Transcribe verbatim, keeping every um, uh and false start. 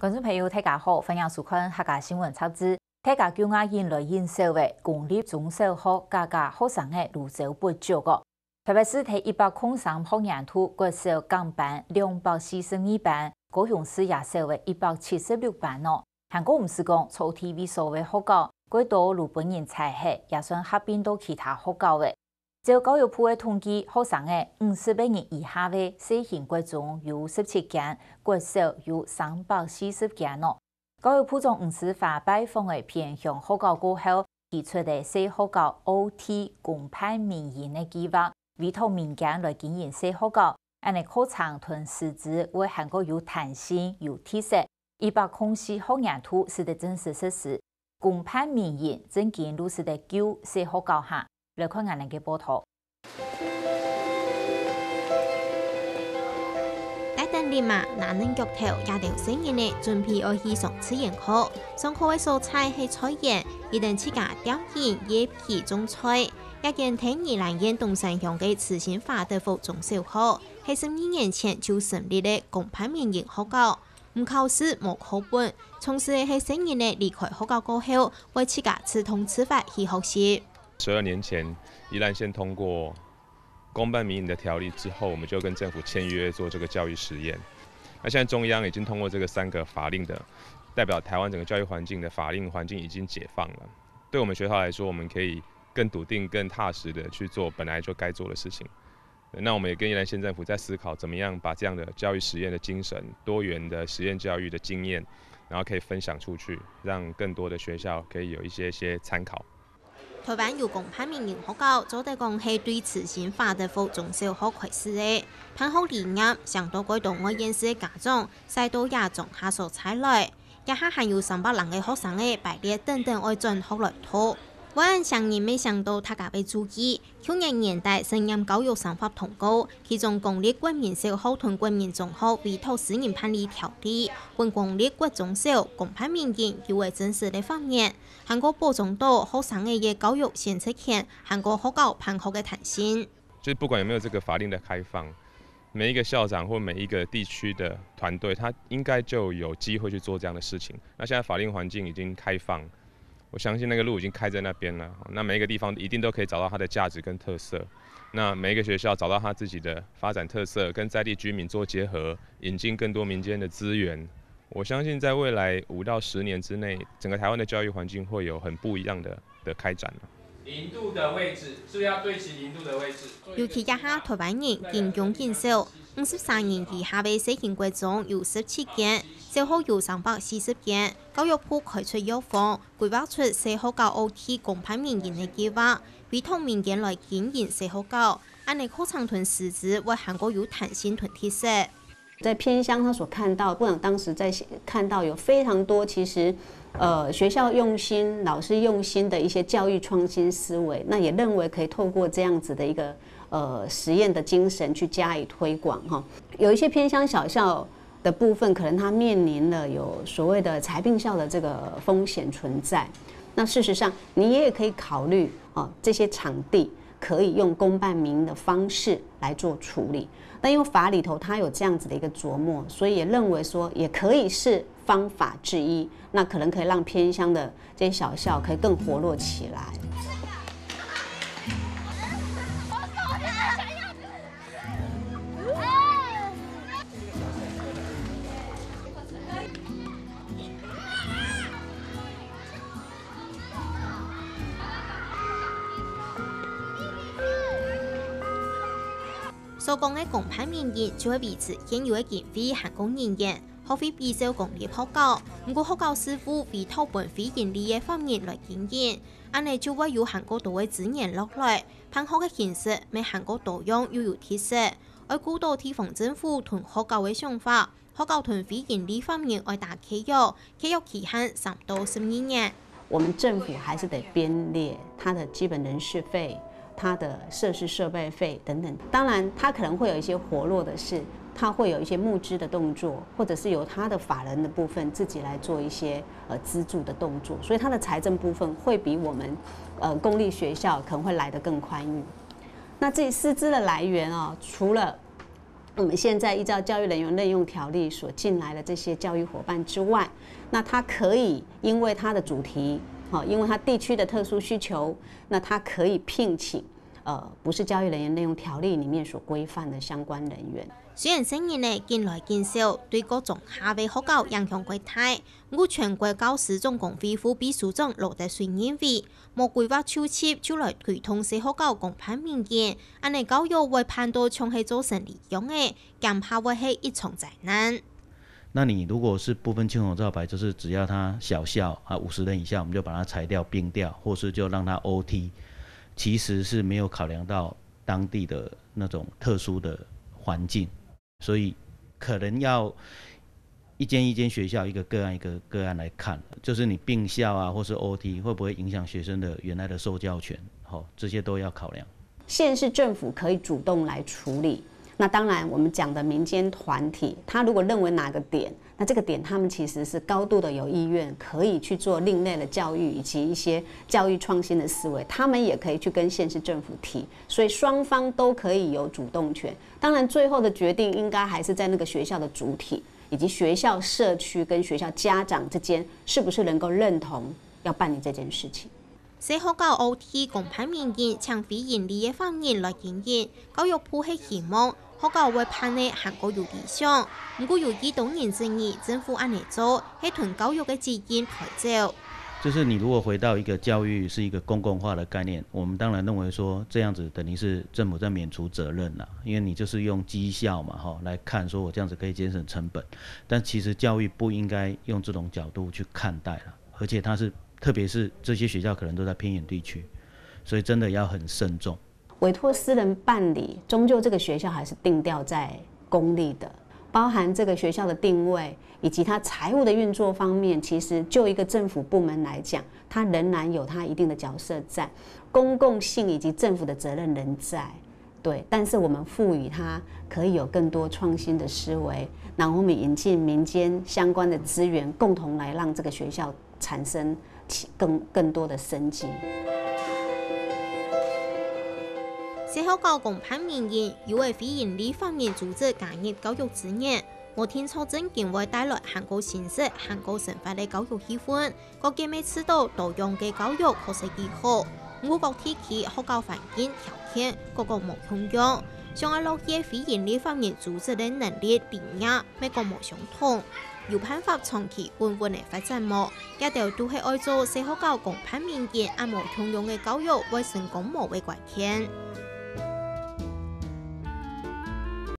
觀眾朋友，大家好，歡迎收看客家新聞雜誌。大家舊年來應少个公立中小學，加加學生仔愈少不足哦。特別係在一百空三學年度，國小降班兩百四十二班，高雄市也少个一百七十六班哦。還過毋使講，在地位所个學校，過多愈分人裁忒，也算合併到其他學校个。 照教育部个統計，學生仔五十个人以下个細型國中有十七間，國小有三百四十間哦。教育部長吳斯懷拜訪个偏鄉學校過後，提出个細學校O T公辦民營个計畫，委託民間來經營細學校，恁呢課程同師資會還過有彈性、有特色。一百空四學年度使得正式實施，公辦民營正經落實个舊細學校下。來看𠊎等个報導。 戴等笠嫲，拿等钁頭，這兜細人仔準備愛去上自然課。上課个所在係菜園，佢等自家吊引、掖皮、種菜。這間在宜蘭縣東山鄉个慈心華德福中小學，係十二年前就成立个公辦民營學校。毋考試、無課本，從事个係細人仔離開學校過後，會自家自動自發去學習。十二年前，宜蘭縣通過公办民營的條例之後，我們就跟政府簽約做這個教育實驗。那現在中央已經通過這個三個法令的，代表台灣整個教育環境的法令環境已經解放了。對我們學校來說，我們可以更篤定、更踏實的去做本來就該做的事情。那我們也跟宜蘭縣政府在思考，怎麼樣把這樣的教育實驗的精神、多元的實驗教育的經驗，然後可以分享出去，讓更多的學校可以有一些些參考。 台灣有公辦民營學校，做得講係對慈心華德福中小學開始个。辦學理念，想到蓋多外縣市个家長，徙到這庄下所在來。這下還有三百零個學生仔排列等等愛轉學來讀。毋過，上任乜想到大家會注意，去年年底，實驗教育三法通過，其中公立國民小學同國民中學委託私人辦理條例，分公立國中小、公辦民營有个正式个法源。 還過保障到學生仔个教育選擇權，還過學校辦學个彈性。就是不管有沒有這個法令的開放，每一個校長或每一個地區的團隊，他應該就有機會去做這樣的事情。那現在法令環境已經開放，我相信那個路已經開在那邊了。那每一個地方一定都可以找到它的價值跟特色。那每一個學校找到它自己的發展特色，跟在地居民做結合，引進更多民間的資源， 我相信在未來五到十年之內，整個台灣的教育環境會有很不一樣的，的開展。零度的位置，是不是要對齊零度的位置？尤其這下台灣人緊降緊少，五十三人以下个細型國中有十七間，小學有三百四十間。教育部開出藥方，規劃出細學校O T公辦民營个計畫，委託民間來經營細學校，恁呢課程同師資會還過有彈性同特色。 在偏鄉，他所看到，部長當時在看到有非常多其實，呃，學校用心、老師用心的一些教育創新思維，那也認為可以透過這樣子的一個呃實驗的精神去加以推廣哈。有一些偏鄉小校的部分，可能它面臨了有所謂的裁併校的這個風險存在。那事實上，你也可以考慮啊，這些場地可以用公辦民營的方式來做處理。那因為法裡頭它有這樣子的一個琢磨，所以也認為說也可以是方法之一，那可能可以讓偏鄉的這些小校可以更活絡起來。 所講个公辦民營就係維持現有个經費還過人員，學費比照公立學校，毋過學校事務委託分非營利个法人來經營，恁呢就會有還過多个資源落來，辦學个形式乜還過多樣又有特色，愛顧到地方政府同學校个想法， 學校同非營利法人愛打契約，契約期限三到十二年。我們政府還是得編列它的基本人事費、它的設施設備費等等。當然，它可能會有一些活絡的事，它會有一些募資的動作，或者是由它的法人的部分自己來做一些呃資助的動作，所以它的財政部分會比我們呃公立學校可能會來得更寬裕。那至於師資的來源哦，除了我们现在依照教育人员任用条例所进来的这些教育伙伴之外，那他可以因为他的主题，好，因为他地区的特殊需求，那他可以聘请，呃，不是教育人员任用条例里面所规范的相关人员。虽然細人仔緊來緊少，對各中下个學校影響較大，毋過全國教師總工會副秘書長羅德水認為，無規劃就職就來推動細學校公辦民營，恁呢教育會辦到像係做生理樣仔， 驚怕會係一場災難。那你如果是不分青紅皂白，就是只要他小校啊五十人以下，我们就把它裁掉、并调，或是就让他O T，其实是没有考量到当地的那种特殊的环境，所以可能要一间一间学校、一个个案一个个案来看，就是你并校啊，或是O T会不会影响学生的原来的受教权，吼，这些都要考量。县市政府可以主动来处理。那当然，我们讲的民间团体，他如果认为哪个点，那这个点他们其实是高度的有意愿，可以去做另类的教育以及一些教育创新的思维，他们也可以去跟县市政府提，所以双方都可以有主动权。当然，最后的决定应该还是在那个学校的主体以及学校社区跟学校家长之间是不是能够认同要办理这件事情。 細學校O T公辦民營請非營利个法人來經營，教育部係希望學校會辦个還較有理想，毋過有幾多人質疑政府恁呢做係同教育个責任排走。就是你如果回到一个教育是一个公共化的概念，我们当然认为说这样子等于是政府在免除责任啦，因为你就是用绩效嘛，哈，来看说我这样子可以节省成本，但其实教育不应该用这种角度去看待啦。 而且它是，特别是这些学校可能都在偏远地区，所以真的要很慎重。委托私人办理，终究这个学校还是定调在公立的，包含这个学校的定位以及它财务的运作方面，其实就一个政府部门来讲，它仍然有它一定的角色在，公共性以及政府的责任仍在。对，但是我们赋予它可以有更多创新的思维，然后我们引进民间相关的资源，共同来让这个学校产生起更更多的生机。細學校公辦民營，有个非營利法人組織加入教育資源，無定著正經會帶來還較新式、還較生活个教育氣氛。各界乜知道多樣个教育確實幾好，毋過各地區學校環境條件各各無共樣，想愛落去非營利法人組織个能力、理念乜各無相同。 有辦法長期穩穩个發展無？這兜都係愛做細學校公辦民營恁無共樣个教育會成功無个關鍵。